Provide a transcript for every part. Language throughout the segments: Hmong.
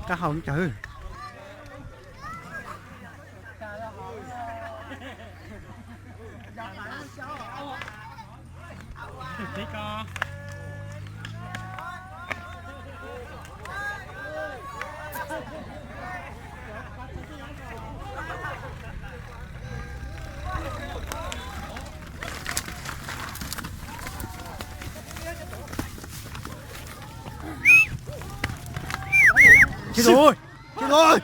Qab hau cawv. Chết rồi, chết rồi.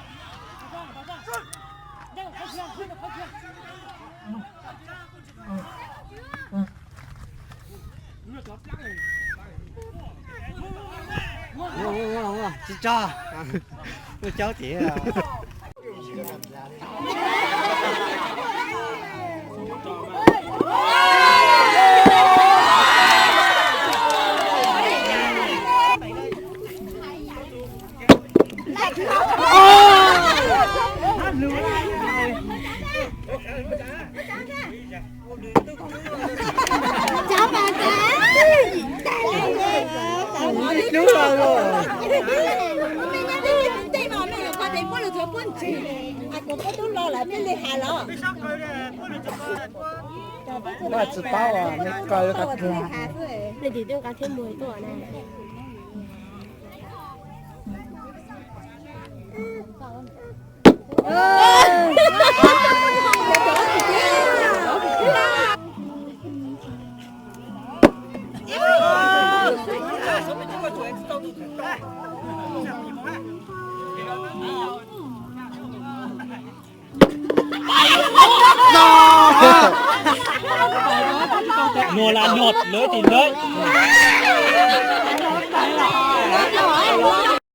Ua, ua, ua, ua, tsis tso. Ua caub tiag. Tsis paub, nws kaw qab kiag. Nws tim twb qab thiab mus tuaj na. Nua la nua lưới tìm lưới.